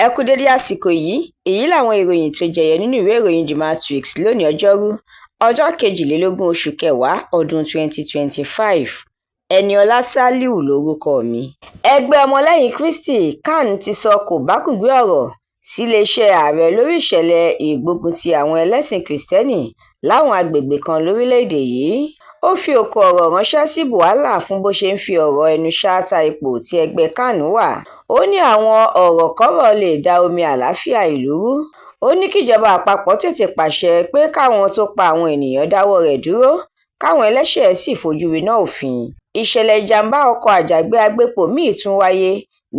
Ẹ kú dédé àsìkò yìí. Èyí làwọn ìròyìn tó jẹyọ nínú ìwé ìròyìn The Matrix lónìí, Ọjọ́rú, ọjọ́ 22 oṣù kẹwàá ọdún 2025. Eniola Saliu lorúkọ mi. Ẹgbẹ́ Ọmọlẹ́yìn Kristi CAN ti sọ kòbákùngbé ọ̀rọ̀ síléeṣẹ́ ààrẹ lórí ìṣẹ̀lẹ̀ ìgbógunti àwọn ẹlẹ́sìn Kristẹni láwọn àgbègbè kan lórílẹ̀‐èdè yìí. Ó fi òkò ọ̀rọ̀ ránṣẹ́ sí Bwala fún bó ṣe ń fi ọ̀rọ̀ ẹnu ṣáátá ipò tí ẹgbẹ́ CAN wà. Ó ní àwọn ọ̀rọ̀kọ́rọ̀ lè da omi àlàáfíà ìlú rú. Ó ní kíjọba àpapọ̀ tètè pàṣẹ pé káwọn tó pa àwọn èèyàn dáwọ́ rẹ̀ dúró, káwọn ẹlẹ́ṣẹ̀ sì fojú winá òfin. Ìṣẹ̀lẹ̀ ìjàm̀bá ọkọ̀ àjàgbé agbépo miín tún wáyé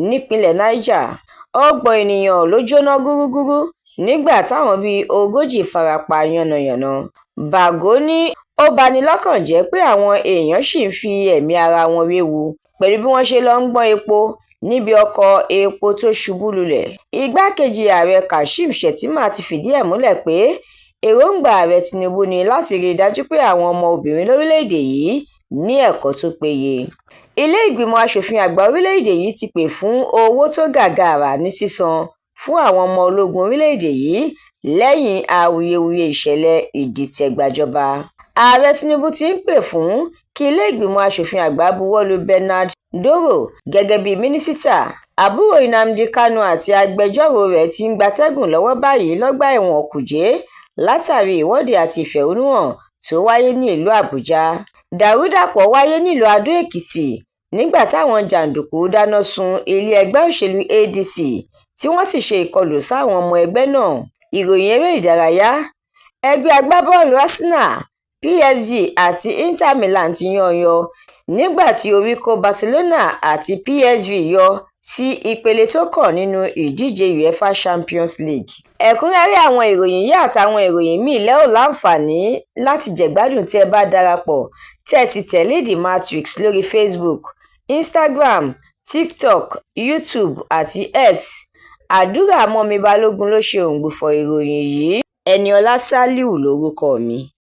nípínlẹ̀ Niger. 30 ènìyàn ló jóná gúdugùru nígbà táwọn bíi 40 fara pa yánnayànna. Bago ní ó bá ní lọ́kàn jẹ́ pé àwọn èèyàn ṣì ń fi ẹ̀mí ara wọn wewu pẹ̀lú bí wọ́n ṣe lọ́ọ́ ń gbọ́n epo níbi ọkọ̀ epo tó ṣubú lulẹ̀. Igbákejì Ààrẹ Kashim Shettima ti fìdí ẹ̀ múlẹ̀ pé èròǹgbà Ààrẹ Tinubu ni láti rí i dájú pé àwọn ọmọ obìnrin lórílẹ̀‐èdè yìí ní ẹ̀kọ́ tó péye. Ilé ìgbìmọ̀ asòfin àgbà orílẹ̀‐èdè yìí ti pè fún owó tó gàgàrà ní sísan fún àwọn ọmọ ológun orílẹ̀‐èdè yìí lẹ́yìn awuyewuye ìṣẹ̀lẹ̀ ìdìtẹ̀gbàjọba. Ààrẹ Tinubu ti ń pè fún kí ilé ìgbìmọ̀ asòfin àgbà buwọ́ lu Bernard Doro gẹ́gẹ́ bíi mínísítà. Àbúrò Nnamdi Kanu àti agbẹjọ́rò rẹ̀ ti ń gbatẹ́gùn lọ́wọ́ báyìí lọ́gbà ẹ̀wọ̀n Kújẹ́ látàrí ìwọ́de àti ìfẹ̀hónúhàn tó wáyé nílùú Àbújá. Dàrúdàpọ̀ wáyé nílùú Adó-Èkìtì nígbà táwọn jàǹdùkú dáná sun ilé ẹgbẹ́ òṣèlú ADC tí wọ́n sì ṣe ìkọlù sáwọn ọmọ ẹgbẹ́ náà. Ìròyìn eré ìdárayá. Ẹgbẹ́ agbábọ́ọ̀lù Arsenal, PSG àti Inter Milan ti yan-an nígbà tí orí kó Barcelona àti PSV yọ sí ìpele tó kàn nínú ìdíje UEFA Champions League. Ẹ̀kúnrẹ́rẹ́ àwọn ìròyìn yìí àtàwọn ìròyìn míì lẹ ó láǹfààní láti jẹ̀gbádùn tí ẹ bá darapọ̀ tẹ́ ẹ sì tẹ̀lé The Matrix lórí Facebook, Instagram, TikTok, YouTube àti X. Àdúrà mọ́mi Balógun ló ṣe òǹgbùfọ̀ ìròyìn yìí. Eniola Saliu lorúkọ mi.